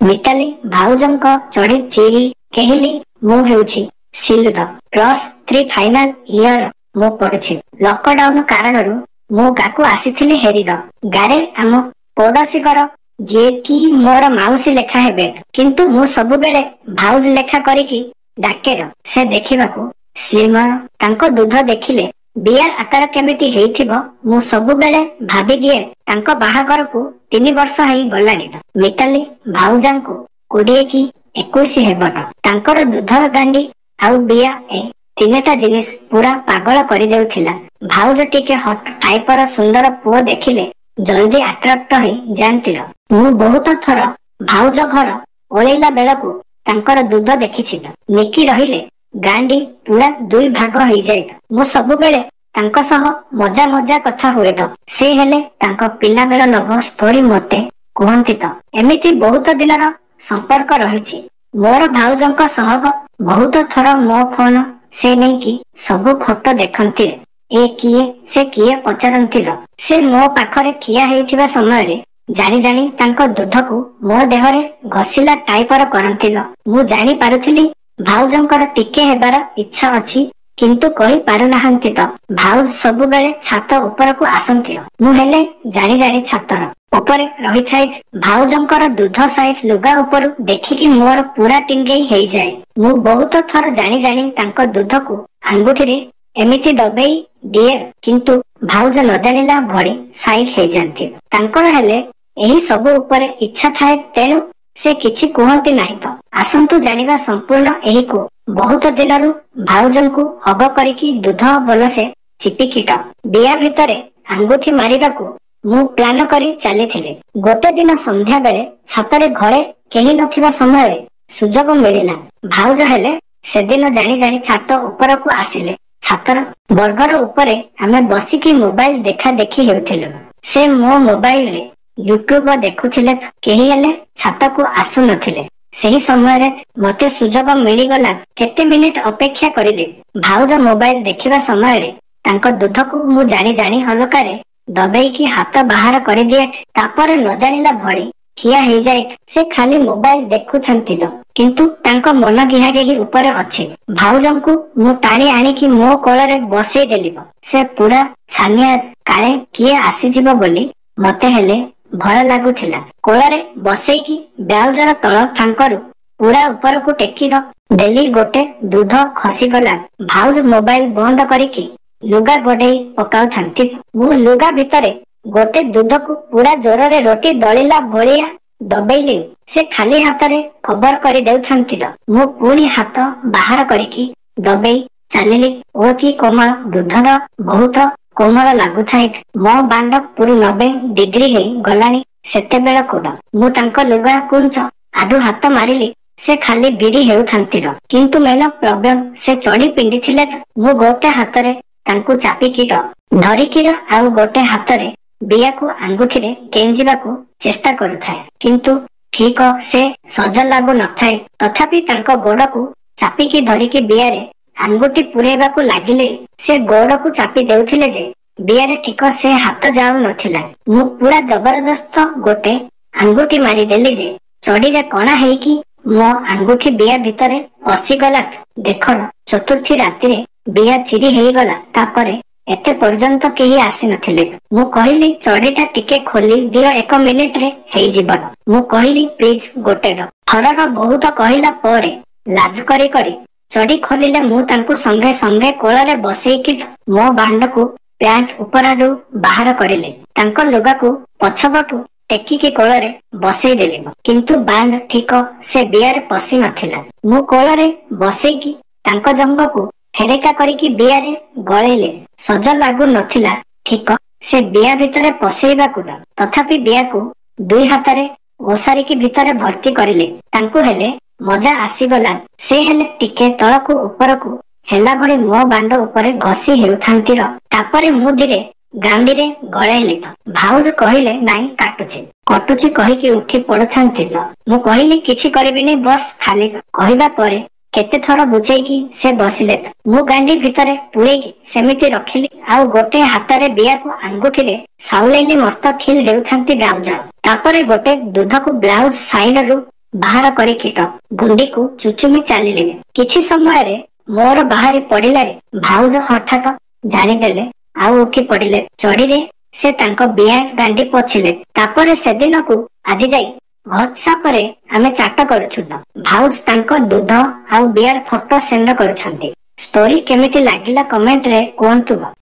ମିତାଲି ଭାଉଜଙ୍କ ଚଢି ଚିରି କେହିଲି, ମୁଁ ହେଉଛି ସିଲୁର, +3 ଫାଇନାଲ ଇୟର ମୁଁ ପଢୁଛି। ଲକଡାଉନ କାରଣରୁ ମୁଁ ଗାକୁ ଆସିଥିଲି ହେରିର। ଗାରେ ଆମ ପଡୋଶୀ ଘର, ଯିଏ କି ମୋର ମାଉସୀ ଲେଖା ହେବେ, କିନ୍ତୁ ମୁଁ ସବୁବେଳେ ଭାଉଜ ଲେଖା କରିକି ଡାକେର। ସେ ଦେଖିବାକୁ ସ୍ଲିମର, ତାଙ୍କ ଦୁଧ ଦେଖିଲେ ବିଆର ଆକାର କେମିତି ହେଇଥିବ ମୁଁ ସବୁବେଳେ ଭାବିଦିଏ। ତାଙ୍କ ବାହାଘରକୁ 3 ବର୍ଷ ହେଇଗଲାଣି। ମିତାଲି ଭାଉଜାଙ୍କୁ 20 କି 21 ହେବ। ତାଙ୍କର ଦୁଧ, ଗାଣ୍ଡି ଆଉ ବିଆ ଏ 3ଟା ଜିନିଷ ପୁରା ପାଗଳ କରିଦେଉଥିଲା। ଭାଉଜ ଟିକେ ହଟ ଟାଇପର, ସୁନ୍ଦର ପୁଅ ଦେଖିଲେ ଜଲଦି ଆଟ୍ରାକ୍ଟ ହେଇ ଯାଆନ୍ତି। ମୁଁ ବହୁତ ଥର ଭାଉଜ ଘର ଓଳେଇଲା ବେଳକୁ ତାଙ୍କର ଦୁଧ ଦେଖିଛି। ନିକି ରହିଲେ ଗାଣ୍ଡି ପୁରା 2 ଭାଗ ହେଇଯାଏ। ମୁଁ ସବୁବେଳେ ତାଙ୍କ ସହ ମଜା ମଜା କଥା ହୁଏ ତ, ସେ ହେଲେ ତାଙ୍କ ପିଲାବେଳ ଲଭ ଷ୍ଟୋରି ମତେ କୁହନ୍ତି ତ। ଏମିତି ବହୁତ ଦିନର ସମ୍ପର୍କ ରହିଛି ମୋର ଭାଉଜଙ୍କ ସହ। ବହୁତ ଥର ମୋ ଫୋନ ସେ ନେଇକି ସବୁ ଫଟୋ ଦେଖନ୍ତି, ଏ କିଏ ସେ କିଏ ପଚାରନ୍ତି। ସେ ମୋ ପାଖରେ ଠିଆ ହେଇଥିବା ସମୟରେ ଜାଣି ଜାଣି ତାଙ୍କ ଦୁଧକୁ ମୋ ଦେହରେ ଘଷିଲା ଟାଇପର କରନ୍ତି। ମୁଁ ଜାଣି ପାରୁଥିଲି ଭାଉଜଙ୍କର ଟିକେ ହେବାର ଇଚ୍ଛା ଅଛି, କିନ୍ତୁ କହି ପାରୁନାହାନ୍ତି ତ। ଭାଉଜ ସବୁବେଳେ ଛାତ ଉପରକୁ ଆସନ୍ତି, ମୁଁ ହେଲେ ଜାଣି ଜାଣି ଛାତର ଉପରେ ରହିଥାଏ। ଭାଉଜଙ୍କର ଦୁଧ ସାଇଜ ଲୁଗା ଉପରୁ ଦେଖିକି ମୋର ପୁରା ଟିଙ୍ଗେଇ ହେଇଯାଏ। ମୁଁ ବହୁତ ଥର ଜାଣି ଜାଣି ତାଙ୍କ ଦୁଧକୁ ଆଙ୍ଗୁଠିରେ ଏମିତି ଦବେଇ ଦିଏ, କିନ୍ତୁ ଭାଉଜ ନ ଜାଣିଲା ଭଳି ସାଇଡ ହେଇଯାନ୍ତି। ତାଙ୍କର ହେଲେ ଏହି ସବୁ ଉପରେ ଇଚ୍ଛା ଥାଏ, ତେଣୁ ସେ କିଛି କୁହନ୍ତି ନାହିଁ ତ। ଆସନ୍ତୁ ଜାଣିବା ସମ୍ପୂର୍ଣ୍ଣ ଏହିକୁ। ବହୁତ ଦିନରୁ ଭାଉଜଙ୍କୁ ହଗ କରିକି ଦୁଧ ଭଲସେ ଚିପିକିଟ ବିଆ ଭିତରେ ଆଙ୍ଗୁଠି ମାରିବାକୁ ମୁଁ ପ୍ଲାନ କରି ଚାଲିଥିଲି। ଗୋଟେ ଦିନ ସନ୍ଧ୍ୟା ବେଳେ ଛାତରେ ଘରେ କେହି ନଥିବା ସମୟରେ ସୁଯୋଗ ମିଳିଲା। ଭାଉଜ ହେଲେ ସେଦିନ ଜାଣି ଜାଣି ଛାତ ଉପରକୁ ଆସିଲେ। ଛାତର ବର୍ଗର ଉପରେ ଆମେ ବସିକି ମୋବାଇଲ ଦେଖା ଦେଖି ହେଉଥିଲୁ। ସେ ମୋ ମୋବାଇଲରେ ୟୁଟ୍ୟୁବ ଦେଖୁଥିଲେ, କେହି ହେଲେ ଛାତକୁ ଆସୁନଥିଲେ। ସେହି ସମୟରେ ମତେ ସୁଯୋଗ ମିଳିଗଲା। କେତେ ମିନିଟ ଅପେକ୍ଷା କରିଲି। ଭାଉଜ ମୋବାଇଲ ଦେଖିବା ସମୟରେ ତାଙ୍କ ଦୁଧକୁ ମୁଁ ଜାଣି ଜାଣି ହଲକାରେ ଦବେଇକି ହାତ ବାହାର କରିଦିଏ, ତାପରେ ନ ଜାଣିଲା ଭଳି ଠିଆ ହେଇଯାଏ। ସେ ଖାଲି ମୋବାଇଲ ଦେଖୁଥାନ୍ତି, କିନ୍ତୁ ତାଙ୍କ ମନ ଗିହାଗିହି ଉପରେ ଅଛି। ଭାଉଜଙ୍କୁ ମୁଁ ଟାଣି ଆଣିକି ମୋ କୋଳରେ ବସେଇ ଦେଲି। ସେ ପୁରା ଛାନିଆ, କାଳେ କିଏ ଆସିଯିବ ବୋଲି। ମତେ ହେଲେ ଭୟ ଲାଗୁଥିଲା। କୋଳରେ ବସେଇକି ବ୍ଲାଉଜର ତଳ ଫାଙ୍କରୁ ପୁରା ଉପରକୁ ଟେକି ଦେଲି, ଗୋଟେ ଦୁଧ ଖସିଗଲା। ଭାଉଜ ମୋବାଇଲ ବନ୍ଦ କରିକି ଲୁଗା ଗୋଡେଇ ପକାଉଥାନ୍ତି। ମୁଁ ଲୁଗା ଭିତରେ ଗୋଟେ ଦୁଧକୁ ପୁରା ଜୋରରେ ରୋଟି ଦଳିଲା ଭଳିଆ ଦବେଇଲି। ସେ ଖାଲି ହାତରେ କଭର କରିଦେଉଥାନ୍ତି। ମୁଁ ପୁଣି ହାତ ବାହାର କରିକି ଦବେଇ ଚାଲିଲି। ଓ କି କୋମଳ ଦୁଧର, ବହୁତ କୋମଳ ଲାଗୁଥାଏ। ମୋ ବାଣ୍ଡ ପୁରୀ 90 ଡିଗ୍ରୀ ହେଇ ଗଲାଣି ସେତେବେଳକୁ। ମୁଁ ତାଙ୍କ ଲୁଗା କୁଞ୍ଚ ଆଡୁ ହାତ ମାରିଲି, ସେ ଖାଲି ଭିଡି ହେଉଥାନ୍ତି। କିନ୍ତୁ ମେନ ପ୍ରୋବ୍ଲେମ, ସେ ଚଢି ପିନ୍ଧିଥିଲେ। ମୁଁ ଗୋଟେ ହାତରେ ତାଙ୍କୁ ଚାପିକି ଧରିକି ଆଉ ଗୋଟେ ହାତରେ ବିଆକୁ ଆଙ୍ଗୁଠିରେ ଗେଞ୍ଜିବାକୁ ଚେଷ୍ଟା କରୁଥାଏ, କିନ୍ତୁ ଠିକ ସେ ସଜ ଲାଗୁ ନଥାଏ। ତଥାପି ତାଙ୍କ ଗୋଡକୁ ଚାପିକି ଧରିକି ବିଆରେ ଆଙ୍ଗୁଠି ପୁରେଇବାକୁ ଲାଗିଲେ। ସେ ଗୋଡକୁ ଚାପି ଦେଉଥିଲେ ଯେ ବିଆରେ ଠିକ ସେ ହାତ ଯାଉନଥିଲା। ମୁଁ ପୁରା ଜବରଦସ୍ତ ଗୋଟେ ଆଙ୍ଗୁଠି ମାରିଦେଲି ଯେ ଚଡିରେ କଣା ହେଇକି ମୋ ଆଙ୍ଗୁଠି ବିଆ ଭିତରେ ପଶିଗଲା। ଦେଖ, ଚତୁର୍ଥୀ ରାତିରେ ବିଆ ଚିରି ହେଇଗଲା। ତାପରେ ଏତେ ପର୍ଯ୍ୟନ୍ତ କେହି ଆସିନଥିଲେ। ମୁଁ କହିଲି, ଚଡିଟା ଟିକେ ଖୋଲି ଦିଅ, 1 ମିନିଟରେ ହେଇଯିବ। ମୁଁ କହିଲି ପ୍ଲିଜ। ଗୋଟେ ଥରର ବହୁତ କହିଲା ପରେ ଲାଜ କରି କରି ଚଡି ଖୋଲିଲେ। ମୁଁ ତାଙ୍କୁ ସଙ୍ଗେ ସଙ୍ଗେ କୋଳରେ ବସେଇକି ମୋ ବାଣ୍ଡକୁ ପ୍ୟାଣ୍ଟ ଉପରରୁ ବାହାର କରିଲି। ତାଙ୍କ ଲୁଗାକୁ ପଛପଟୁ ଟେକିକି କୋଳରେ ବସେଇଦେଲି, କିନ୍ତୁ ବାଣ୍ଡ ଠିକ ସେ ବିଆରେ ପଶି ନଥିଲା। ମୁଁ କୋଳରେ ବସେଇକି ତାଙ୍କ ଜଙ୍ଗକୁ ଫେରେକା କରିକି ବିଆରେ ଗଳେଇଲେ। ସଜ ଲାଗୁ ନଥିଲା ଠିକ ସେ ବିଆ ଭିତରେ ପଶେଇବାକୁ, ତଥାପି ବିଆକୁ 2 ହାତରେ ଓସାରିକି ଭିତରେ ଭର୍ତ୍ତି କରିଲେ। ତାଙ୍କୁ ହେଲେ ମଜା ଆସିଗଲା। ସେ ହେଲେ ଟିକେ ତଳକୁ ଉପରକୁ ହେଲା ଭଳି ମୋ ବାଣ୍ଡ ଉପରେ ଘଷି ହେଉଥାନ୍ତି। ତାପରେ ମୁଁ ଧୀରେ ଗାଣ୍ଡିରେ ଗଳେଇଲି। ଭାଉଜ କହିଲେ, ନାଇଁ କାଟୁଛି କଟୁଛି କହିକି ଉଠି ପଡୁଥାନ୍ତି। ମୁଁ କହିଲି, କିଛି କରିବିନି, ବସ୍ ଖାଲି। କହିବା ପରେ କେତେ ଥର ବୁଝେଇକି ସେ ବସିଲେ। ମୁଁ ଗାଣ୍ଡି ଭିତରେ ପୁରେଇକି ସେମିତି ରଖିଲି, ଆଉ ଗୋଟେ ହାତରେ ବିଆକୁ ଆଙ୍ଗୁଠିରେ ସାଉଳେଇଲି। ମସ୍ତ ଖିଲ ଦେଉଥାନ୍ତି ବ୍ଲାଉଜ। ତାପରେ ଗୋଟେ ଦୁଧକୁ ବ୍ଲାଉଜ ସାଇଡରୁ ବାହାର କରି କୀଟ ଗୁଣ୍ଡିକୁ ଚୁଚୁମି ଚାଲିଲେ। କିଛି ସମୟରେ ମୋର ବାହାରି ପଡିଲାରେ ଭାଉଜ ହଠାତ ଜାଣିଦେଲେ ଆଉ ଉଠି ପଡିଲେ। ଚଡିରେ ସେ ତାଙ୍କ ବିଆ ଗାଣ୍ଡି ପୋଛିଲେ। ତାପରେ ସେଦିନକୁ ଆଜି ଯାଇ ହ୍ୱାଟ୍ସଆପରେ ଆମେ ଚାଟ କରୁଛୁ। ଭାଉଜ ତାଙ୍କ ଦୁଧ ଆଉ ବିଆର ଫଟୋ ସେଣ୍ଡ କରୁଛନ୍ତି। ଷ୍ଟୋରି କେମିତି ଲାଗିଲା କମେଣ୍ଟରେ କୁହନ୍ତୁ।